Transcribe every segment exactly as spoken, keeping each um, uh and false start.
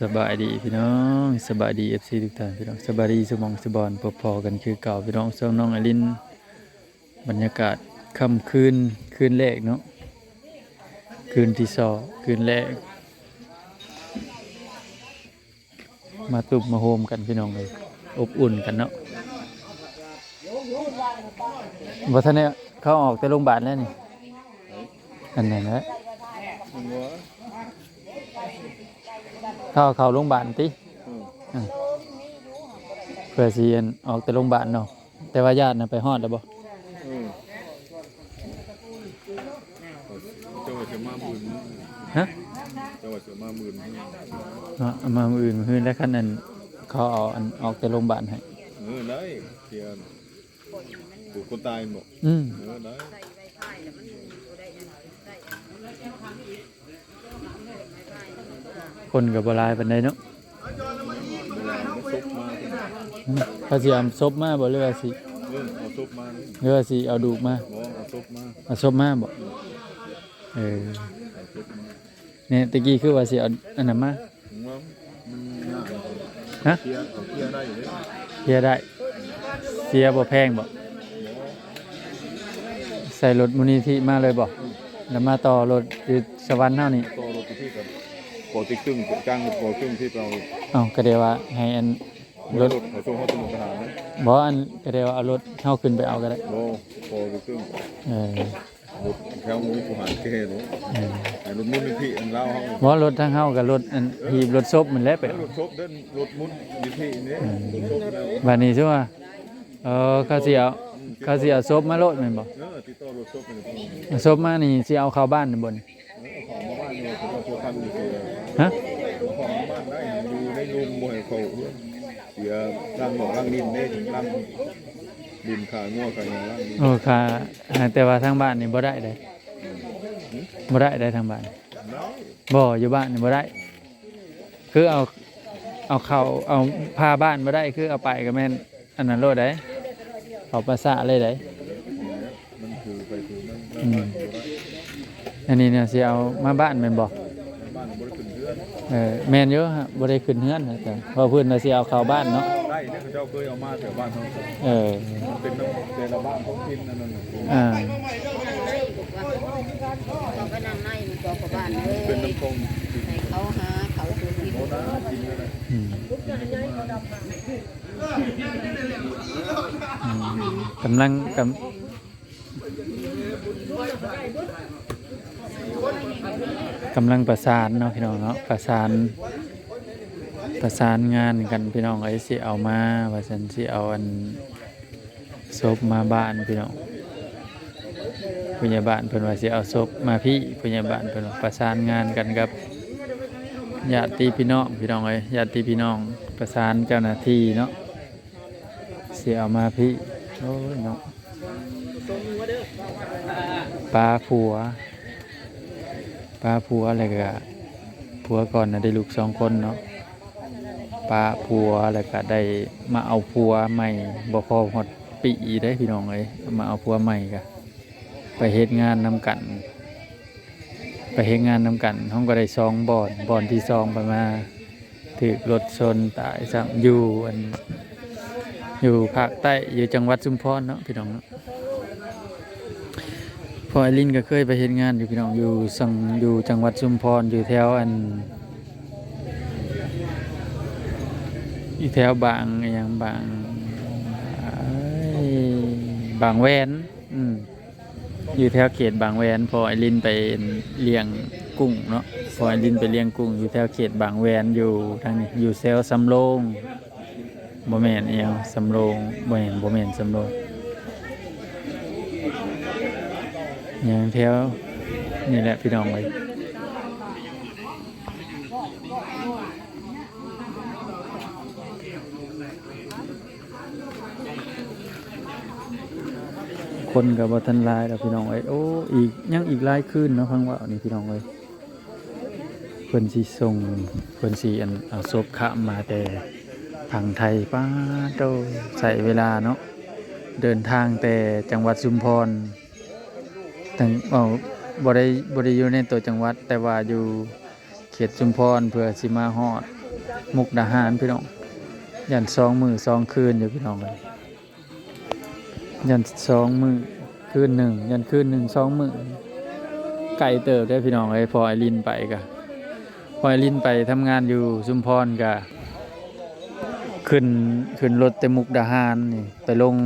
สบายดีพี่น้อง สบายดี เอฟซี ทุกท่านพี่น้อง สบายดีสมองสบอน พบพ้อกันคือเก่าพี่น้อง ช่องน้องอลิน บรรยากาศค่ำคืน คืนแรกเนาะ คืนที่สอง คืนแรก มาตุบมาโฮมกันพี่น้องเลย อบอุ่นกันเนาะ บ่ทันได้เข้าออกแต่โรงพยาบาลแล้วนี่ อันนั้นแหละ เข้า เข้าโรงพยาบาลติ อืม อ่ะ เพื่อสิอันออกแต่โรงพยาบาลเนาะ แต่ว่าญาติน่ะไปฮอดแล้วบ่ อืม เจ้าว่าสิมามื้ออื่น ฮะ เจ้าว่าสิมามื้ออื่น เนาะ เอามามื้ออื่น มื้ออื่นแล้วคันอัน เขาเอาอันออกแต่โรงพยาบาลให้ เออ ได้ เทียน ผูกคนตายบ่ อืม เออ ได้ คนก็บ่หลายปานใดเนาะ เวลาเอาศพมา อืม เขาสิเอาศพมาบ่ หรือว่าสิ เออ เอาศพมานี่ หรือว่าสิเอาดูกมา บ่ เอาศพมา เอาศพมาบ่ เออ เอาศพมา เนี่ย ตะกี้คือว่าสิเอาอันนั้นมา ผมว่ามันยาก ฮะ เคลียร์ เขาเคลียร์ได้อยู่เด้ เคลียร์ได้ เสียบ่แพงบ่ ใส่รถมูลนิธิมาเลยบ่ แล้วมาต่อรถอยู่สวรรค์เฮานี่ ต่อรถอยู่ที่กับปอเต็กตึง จ้างรถปอเต็กตึงที่เรา เอ้า ก็เดี๋ยวว่าให้อัน รถ รถเขาส่งเข้าตำรวจทหารนะ บ่ อัน ก็เดี๋ยวว่าเอารถเฮาขึ้นไปเอาก็ได้ บ่ ปอเต็กตึง เออ รถแถวหมู่ผู้หารแก่เนาะ เออ ไอ้รถมูลนิธิอันลาวเฮา บ่ รถทางเฮากับรถอันหีบรถศพมันแหละไป รถศพเด้อ รถมูลนิธินี่ อืม รถศพแล้ว บัดนี้ซั่ว เออ เขาสิเอา เขาสิเอาศพมาโลดแม่นบ่ เออ ติดต่อรถศพนี่ เอาศพมานี่สิเอาเข้าบ้านบ่นี่ เออ เอาเข้ามาบ้านนี่ เขาก็พัวพันอยู่เสีย ฮะ เอาเข้ามาบ้านได้ อยู่ในโรงบ่ให้เข้าเฮือน เสียล้างนอกล้างดินเด้ ล้างดิน ขางัวขาหยังล้างดิน โอ้ ค่ะ แต่ว่าทางบ้านนี่บ่ได้เด้ อืม บ่ได้ได้ทางบ้าน ได้ บ่ อยู่บ้านนี่บ่ได้ คือเอา เอาเข้า เอาพาบ้านบ่ได้ คือเอาไปก็แม่นอันนั้นโลดได้ เขาประสาเลยได้ มันคือไปคือมัน อืม อันนี้เนี่ยสิเอามาบ้านแม่นบ่ บ้านบ่ได้ขึ้นเฮือน เออ แม่นอยู่ฮะ บ่ได้ขึ้นเฮือนนะ แต่ว่าเพิ่นว่าสิเอาเข้าบ้านเนาะ ได้เด้อ เขาเจ้าเคยเอามาแถวบ้านเฮา เออ มันเป็นน้ำแต่ละบ้านท้องถิ่นอันนั้นน่ะ อ่า เขาก็นั่งในมันก็เข้าบ้านเลย เป็นน้ำท่องถิ่น ให้เขาหาเขาสู่ที่ โอ้นะ กินเลยนะ อืม อืม กำลัง กำ กำลังประสานเนาะพี่น้องเนาะ ประสาน ประสานงานกันพี่น้องเอ้ย สิเอามา ว่าซั่น สิเอาอันศพมาบ้านพี่น้อง ผู้ใหญ่บ้านเพิ่นว่าสิเอาศพมาพี้ ผู้ใหญ่บ้านเพิ่นว่าประสานงานกันกับญาติพี่น้องพี่น้องเอ้ย ญาติพี่น้อง ประสานเจ้าหน้าที่เนาะ สิเอามาพี้ โอ้ยเนาะ ปาผัว ปาผัวแล้วก็ ผัวก่อนน่ะได้ลูกสองคนเนาะ ปาผัวแล้วก็ได้มาเอาผัวใหม่ บ่พอฮอดปีเด้พี่น้องเอ้ย มาเอาผัวใหม่ก็ไปเฮ็ดงานนำกัน ไปเฮ็ดงานนำกัน เฮาก็ได้สองบ่อน บ่อนที่สองไปมา ถูกรถชนตายซ้ำ อยู่อัน อยู่ภาคใต้ อยู่จังหวัดชุมพรเนาะพี่น้องเนาะ พ่อไอรินก็เคยไปเฮ็ดงานอยู่พี่น้อง อยู่สัง อยู่จังหวัดชุมพร อยู่แถวอัน อยู่แถวบาง อิหยัง บาง เอ้ย บางแวน อืม อยู่แถวเขตบางแวน พ่อไอรินไปเลี้ยงกุ้งเนาะ พ่อไอรินไปเลี้ยงกุ้ง อยู่แถวเขตบางแวน อยู่ทางนี้ อยู่แถวสำโรง บ่แม่นอิหยัง สำโรง บ่แม่น บ่แม่นสำโรง อิหยังแถวนี่แหละพี่น้องเอ้ย คนก็บ่ทันหลายดอกพี่น้องเอ้ย โอ้ อีก ยังอีกหลายคืนเนาะ พังว่านี่พี่น้องเอ้ย เพิ่นสิส่ง เพิ่นสิอัน เอาศพข้ามมาแต่ฝั่งไทย ป๊าดโธ่ ใช้เวลาเนาะ เดินทางแต่จังหวัดชุมพร ตั้ง เอ้า บ่ได้ บ่ได้อยู่ในตัวจังหวัด แต่ว่าอยู่ เขตชุมพร เพื่อสิมาฮอดมุกดาหารพี่น้อง ย่านสองมื้อสองคืนอยู่พี่น้องเอ้ย ย่านสองมื้อคืนหนึ่ง ย่านคืนหนึ่งสองมื้อ ไกลเติบเด้อพี่น้องเอ้ย พอไอรินไปกะ พอไอรินไปทำงานอยู่ชุมพรกะ ขึ้น ขึ้นรถแต่มุกดาหารนี่ ไปลง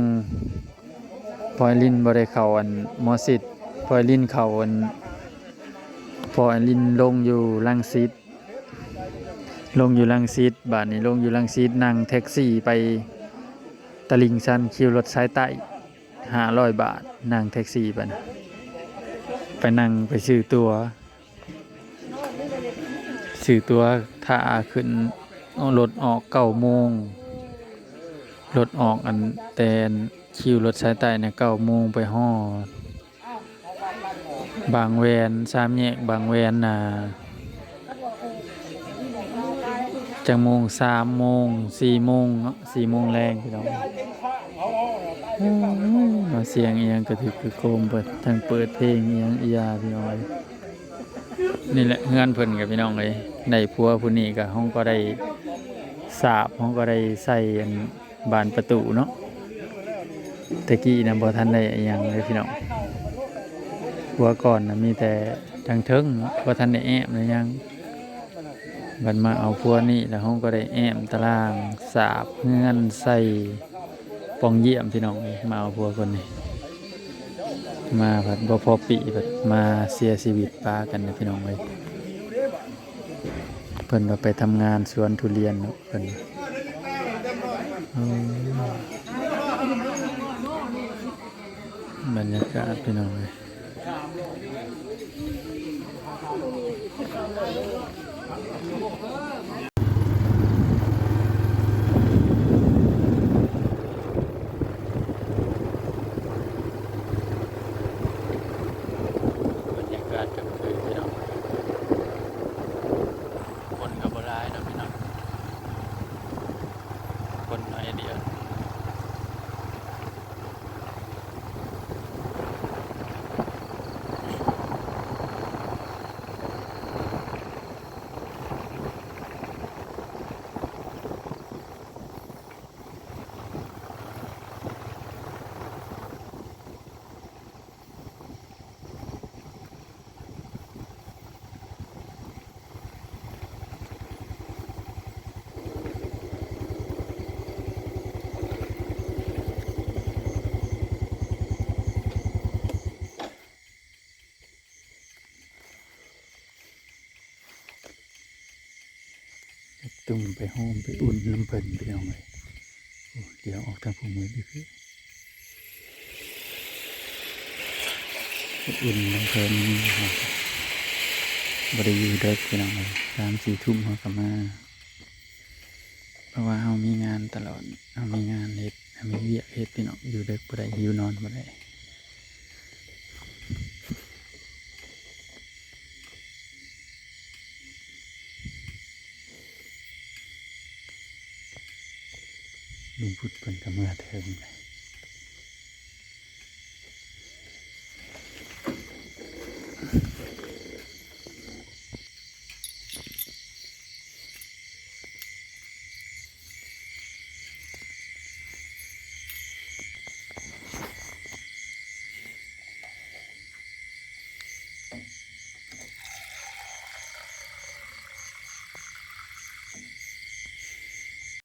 พอไอรินบ่ได้เข้าอันมอสิด พอไอรินเข้าอัน พอไอรินลงอยู่รังสิต ลงอยู่รังสิต บาดนี้ลงอยู่รังสิต นั่งแท็กซี่ไปตลิ่งชัน คิวรถสายใต้ ห้าร้อยบาท นั่งแท็กซี่ไปนะ ไปนั่งไปซื้อตั๋ว ซื้อตั๋ว ถ้าขึ้น รถออกเก้าโมง รถออกอันแต่คิวรถสายใต้เนี่ย เก้าโมง ไปฮอดบางแวน สามแยกบางแวนน่ะ จักโมง สามโมง สี่โมงเนาะ สี่โมงแลงพี่น้อง อืม เสียงอีหยังกระทึกกระโคม เปิด ทั้งเปิดเพลงอีหยังอีหยาพี่น้องเอ้ย นี่แหละเฮือนเพิ่นกับพี่น้องเอ้ย ได้ผัวผู้นี้กะ เฮาก็ได้สาบ เฮาก็ได้ใส่อันบานประตูเนาะ แต่กี้นะบ่ทันได้อิหยังเลยพี่น้อง ผัวก่อนนะมีแต่ทางเทิงเนาะ บ่ทันได้แอบเลยหยัง บัดมาเอาผัวนี่แล้วเฮาก็ได้แอมตาราง สาบเฮือน ใส่ป่องเยี่ยมพี่น้องเอ้ย มาเอาผัวคนนี้ มาผัดบ่พอปีผัดมาเสียชีวิตปะกันนะพี่น้องเอ้ย เพิ่นว่าไปทำงานสวนทุเรียนเนาะเพิ่น อืม บรรยากาศพี่น้องเอ้ย บรรยากาศกลางคืนพี่น้อง คนก็บ่หลายเนาะพี่น้อง คนน้อยเดียว ตุ่มไปหอมไปอุ่นน้ำเพิ่นพี่น้องเอ้ย โอ้ เดี๋ยวออกทางผู้มือนี่คือ ไปอุ่นน้ำเพิ่น บ่ได้อยู่เด้อพี่น้องเอ้ย สามสี่ทุ่มเฮาก็มา เพราะว่าเฮามีงานตลอด เฮามีงานเฮ็ด เฮามีเวียกเฮ็ดพี่น้อง อยู่เด้อบ่ได้ หิวนอนบ่ได้ ลุงพุทธเพิ่นก็เมือเทิงเลย